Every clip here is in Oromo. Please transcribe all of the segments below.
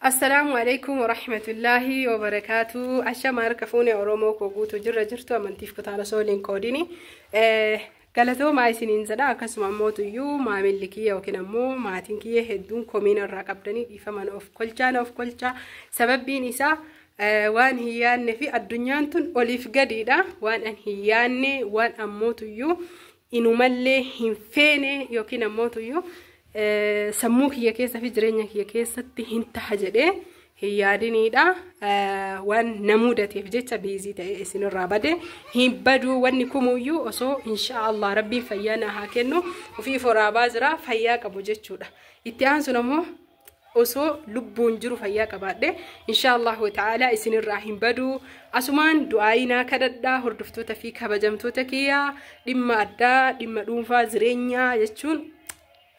Assalaamu alaikum warahmatullaahi wabarakaatu. Ashama harka fuune Oromoo koo guutuu jirra jirtu amantiif kutaala sooliin qoodini. Galatoomaa isiniin jedha. Akkasuma ammootuyyuu maamilli kiyya yookiin ammoo maatiin kiyya hedduun komiina irraa qabdanii dhiifama of kolchaa na of kolchaa. Sababbiin isaa waan hin yaadne fi addunyaan tun oliif gadiidha. Waan an hin yaadne waan ammootuyyuu inumallee hin feene yookiin ammootuyyuu sammuu kiyya keessa fi jireenya kiyya keessatti hin taha jedhee hin yaadiniidha. Waan na mudateef jecha busy ta'ee isinirraa bade. Hin baduu wanni kumuyyuu osoo inshaallah rabbiin fayyaa na haa kennu ofiif waraabaa jira fayyaa qabu jechuudha. Itti aansuun ammoo osoo lubbuun jiru fayyaa qabaadhe inshaallahu ta'ala isinirraa hin baduu. Asumaan du'aayii naa kadhadhaa hordoftoota fi kabajamtoota kiyyaa dhimma addaa dhimma dhuunfaa jireenyaa jechuun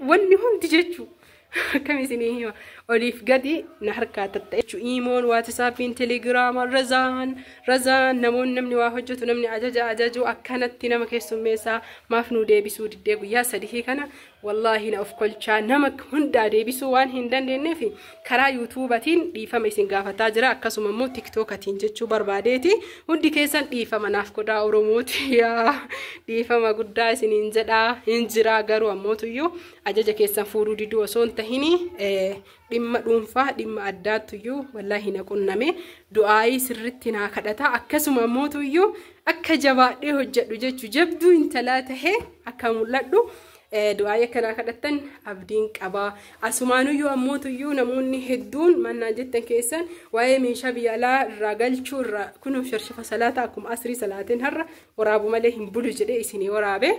wanni hundi jechuu akkam isinii hima oliif gadi na harkaa tatta'e jechuu iimoon waatisaappiin telegiraama razaan razaan namoonni namni waa hojjetu namni ajaja ajaju akkanatti nama keessummeessaa maaf nuu deebisuu diddee guyyaa sadii kana wallaahi na of kolchaa nama hundaa deebisuu waan hin dandeenyeef karaa yuutuubatiin dhiifama isin gaafataa jira akkasuma immoo tiktookatiin jechuu barbaadeeti hundi keessan dhiifama naaf godhaa Oromooti yaa dhiifama guddaa isiniin jedhaa hin jiraa garuu ammootuyyuu ajaja keessan fuudhuu diduu osoo hin tahini dhimma dhuunfaa dhimma addaattuyyuu wallaahi na qunname du'aayii sirritti naa kadhata akkasuma ammootuyyuu akka jabaadhee hojjedhu jechuu jabduu intalaa tahee akka mul'adhu du'aayii akkanaa kadhattan abdiin qabaa. Asumaanuyyuu ammootuyyuu namoonni hedduun mannaan jettan keessan waa'ee meeshaa biyya alaa irraa galchuu irraa kunuun sharshafa salaataa akkuma asrii salaatiin har'a waraabu malee hin bulu jedhee isinii waraabe.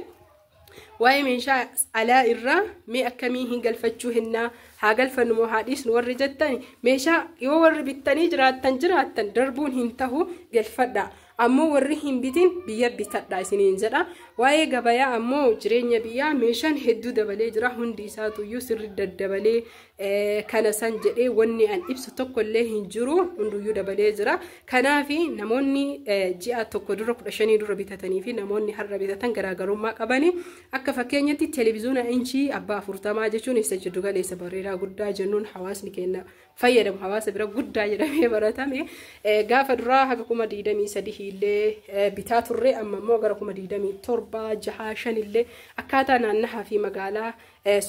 Waa'ee meeshaa alaa irraa mee akkamii hin galfachuu hinnaa haa galfannu moo haa dhiisnu warri jettan meeshaa yoo warri bittanii jiraattan jiraattan darbuun hin tahu galfadha. Ammoo warri hin bitin biyya bitadha isiniin jedha. Waa'ee gabayaa ammoo jireenya biyyaa meeshaan hedduu dabalee jira hundi isaatuyyuu sirri daddabalee kana san jedhee wanni an ibsu tokkollee hin jiru hunduyyuu dabalee jira. Kanaaf namoonni ji'a tokko dura 15 dura bitatanii fi namoonni har'a bitatan garaagarummaa qabani. Akka fakkeenyatti televiziyoona inchii abbaa 40 jechuun isa jiddu galeessa bareedaa guddaa jennuun hawaasni keenya fayyadamu hawaasa bira guddaa jedhamee baratame gaafa duraa haga 23,000 illee bitaa turre amma immoo gara 27,000 6 5 illee akkaataa naannahaa fi magaalaa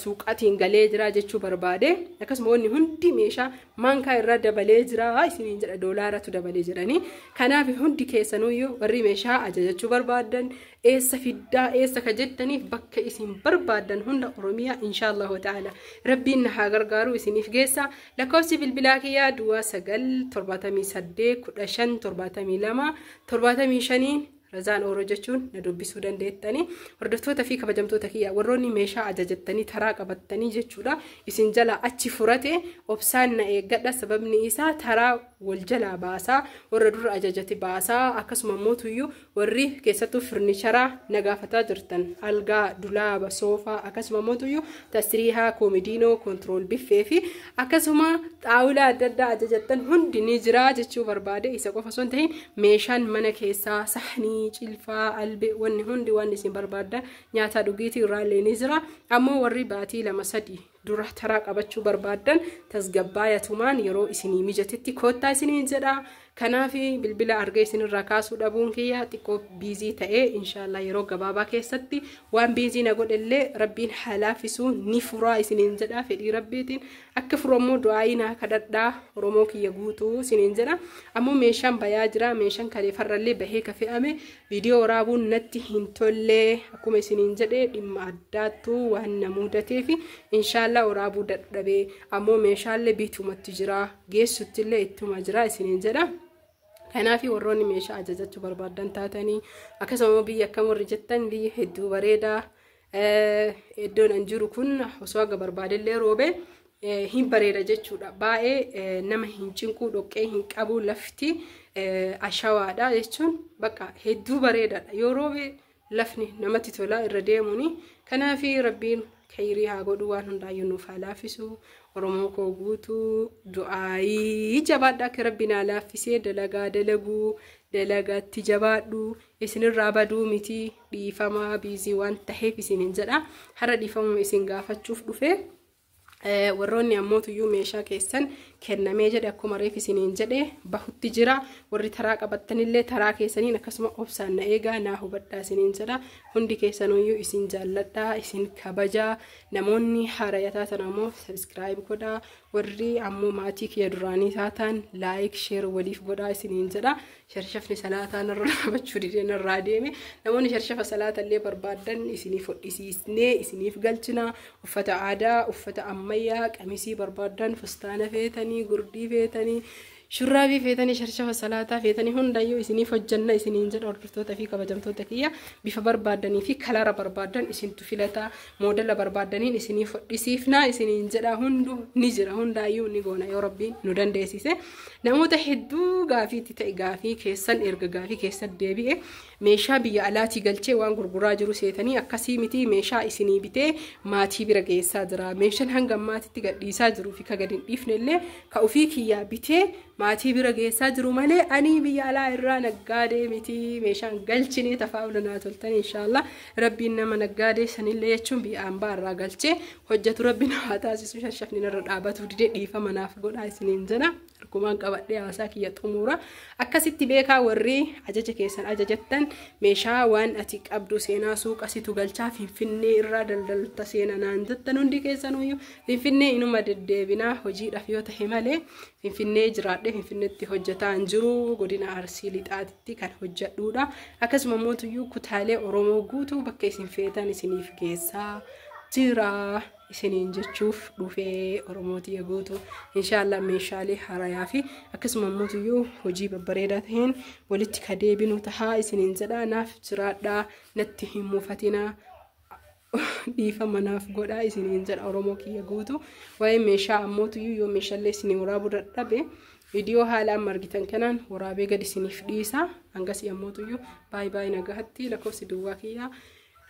suuqaatiin galee jira jechuu barbaade. Akkasuma wanni hundi meeshaa maankaa irraa dabalee jira isiniin jedha doolaaratu dabalee jedhanii. Kanaaf hundi keessanuyyuu warri meeshaa ajajachuu barbaadan eessa fiddaa eessa ka jettaniif bakka isin barbaadan hunda Oromiyaa inshaallahu ta'ala rabbiin na haa gargaaru isiniif geessa. Lakkoofsi bilbilaa kiyyaa duwwaa 9 78 15 72 75 Razaan Ooroo jechuun na dubbisuu dandeettanii. Hordoftoota fi kabajamtoota kiyyaa warroonni meeshaa ajajattanii taraa qabattanii jechuudha isin jala achi furate obsaan na eeggadha. Sababni isaa taraa wal jalaa baasaa warra dura ajajate baasaa akkasuma mootuyyuu warri keessattuu firnicharaa na gaafataa jirtan algaa dulaaba soofaa akkasuma mootuyyuu tasriihaa koomidiinoo koontirool biffee fi akkasuma xaawulaa adda addaa ajajattan hundi ni jira jechuu barbaade. Isa qofa osoo hin tahin meeshaan mana keessaa sahnii cilfaa albee wanni hundi waan isin barbaaddan nyaata dhugiitii irraallee ni jira. Ammoo warri baatii 2 3 dura taraa qabachuu barbaaddan tasgabbaayatumaan yeroo isinii mijatetti koottaa isiniin jedha. Kanaaf bilbila argee isinirraa kaasuu dhabuun kiyya xiqqoo busy ta'ee inshaallah yeroo gabaabaa keessatti waan busy na godhellee rabbiin haa laaffisuu ni furaa isiniin jedha. Fedhii rabbiitiin akka furu ammoo du'aayii naa kadhadhaa Oromoo kiyya guutuu isiniin jedha. Ammoo meeshaan bayaa jira meeshaan kaleeffarrallee bahee ka fe'ame viidiyoo waraabuun natti hin tollee akkuma isiniin jedhee dhimma addaattu waan na mudateef inshaallah waraabuu dadhabee ammoo meeshaalee bitumatti jira geessuttillee ittuma jira isiniin jedha. Kanaaf warroonni meeshaa ajajachuu barbaadan taatanii akkasuma biyya akkam warri jettan biyya hedduu bareedaa iddoon an jiru kun osoo haga barbaadellee roobe hin bareeda jechuudha. Baay'ee nama hin cinquu dhoqqee hin qabu lafti ashawaadha jechuun bakka hedduu bareedaadha. Yoo roobe lafni namatti tola irra deemuuni. Kanaaf rabbiin khayrii haa godhu waan hundaayyuu nuuf haa laaffisu. Oromoo koo guutuu du'aayii jabaadha akka rabbiin haa laaffisee dalagaa dalaguu dalagaatti jabaadhu isinirraa baduu miti dhiifamaa busy waan taheef isiniin jedha. Har'a dhiifamuma isin gaafachuuf dhufe. Warroonni ammootuyyuu meeshaa keessan kennamee jedhe akkuma reef isiniin jedhe bahutti jira. Warri taraa qabattanillee taraa keessaniin akkasuma obsaan na eegaa, naa hubadhaa isiniin jedha. Hundi keessanuyyuu isin jaalladhaa, isin kabajaa. Namoonni haaraya taatan ammoo subscribe godhaa. Warri ammoo maatii kiyya duraanii taatan like, share waliif godhaa isiniin jedha. Sharshafni salaataa narra dhaabachuu didee narraa deeme. Namoonni sharshafa salaatallee barbaaddan isiniif hodhisiisnee isiniif galchina. Uffata aadaa, uffata ammayyaa, qamisii barbaaddan, fustaana feetanii, gurdii feetanii, shurraabii feetanii, sharshafa salaataa feetanii hundayyuu isiniif hojjanna isiniin jedha. Hordoftoota fi kabajamtoota kiyya, bifa barbaaddanii fi kalara barbaaddan isintu filataa, moodela barbaaddaniin isiniif hodhisiifna isiniin jedha. Hundu ni jira, hundaayyuu ni goona yoo Rabbiin nu dandeessise. Namoota hedduu gaafiitti ta'e, gaafii keessan erga gaafii keessan deebi'e, meeshaa biyya alaatii galchee waan gurguraa jiru seetanii, akkasii miti. Meeshaa isinii bitee maatii bira geessaa jira. Meeshaan hanga ammaatitti gadhiisaa jiruu fi ka gadi hin dhiifne illee ka ofii kiyyaa bitee maatii bira geessaa jiru malee ani biyya alaa irraa naggaadee miti. Meeshaan galchinee tafaa'ula naa toltan. Inshaallah Rabbiin nama naggaadee sanillee jechuun biyya hambaa irraa galchee hojjetu Rabbiin haa taasisu. Shashafni irra dhaabatu didee, dhiifama naaf godhaa isiniin jedha. Harkumaan qabadhee haasaa kiyya xumura. Akkasitti beekaa, warri ajaja keessan ajajattan meeshaa waan ati qabdu seenaa suuqa situ galchaa, Finfinnee irraa daldalta seena naan jettan hundi keessanuyyuu, Finfinnee inuma deddeebinaa hojiidhaaf yoo tahe malee Finfinnee jiraadhee Finfinneetti hojjetaa hin jiru. Godina Arsii Lixaatitti kan hojjedhuudha. Akkasuma mootuyyuu kutaalee Oromoo guutuu bakka isin feetan isiniif geessaa jira isiniin jechuuf dhufee. Oromootii guutuu inshaallah meeshaalee harayaa fi akkasuma mootuyyuu hojii babbareedaa taheen walitti ka deebinu tahaa isiniin jedha. Naaf jiraadhaa, natti hin mufatinaa, dhiifama naaf godhaa isiniin jedha. Oromoo kiyya guutuu, waa'ee meeshaa ammootuyyuu yoo meeshaalee isinii waraabuu dadhabe viidiyoo haala amma argitan kanaan waraabee gad isiniif dhiisa. Hangasii ammootuyyuu baay'ee baay'ee nagahatti. Lakkoofsi duwwaa kiyyaa,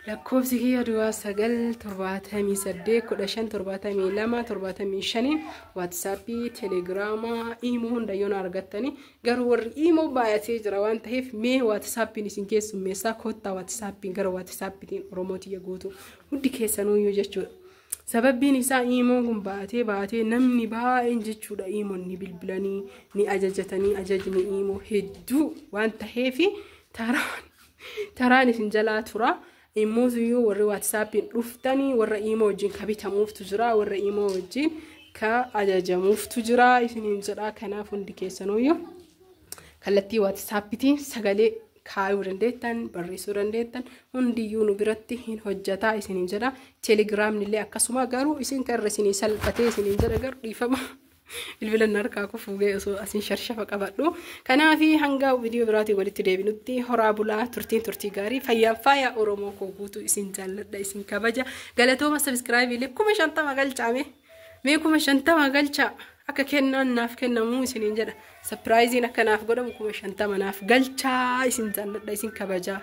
lakkoofsi kiyya 0978157275, WhatsAppii, Telegiraamaa, Imo hundayyuu na argattanii. Garuu warri Imo baay'atee jira waan ta'eef mee WhatsAppiin isin keessummeessaa, koottaa WhatsAppiin, gara WhatsAppiitiin, Oromootiyya guutuu hundi keessanuyyuu jechuudha. Sababbiin isaa Imoon kun baatee baatee namni baay'een jechuudha Imoon ni bilbilanii ni ajajatanii, ajajni Imo hedduu waan ta'eef taraan isin jalaa tura. Immoo warri WhatsAppiin dhuftanii warra Imo wajjin ka bitamuuftu jira, warra Imo wajjin ka ajajamuuftu jira isiniin jedha. Kanaaf hundi keessanuyyuu kallattii WhatsAppiitiin sagalee kaayuu dandeettan, barreessuu dandeettan, hundiyyuu nu biratti hin hojjataa isiniin jedha. Telegiraamni illee akkasuma, garuu isin kan irra isinii salphatee isiniin jedha. Garuu dhiifama, bilbilan harkaa kufuu ga'e osoo asin sharshafa qabadhu. Kanaaf hanga viidiyoo biraatiin walitti deebinutti horaa bulaa, turtiin turtii gaarii, fayyaan faaya. Oromoo koo guutuu isin jaalladha, isin kabaja. Galatooma. Subscribe illee 50,000 galchaame. Mee 50,000 galchaa, akka kennaan naaf kennamuu isiniin jedha. Surpriseiin akka naaf godhamu 50,000 naaf galchaa. Isin jaalladha, isin kabajaa.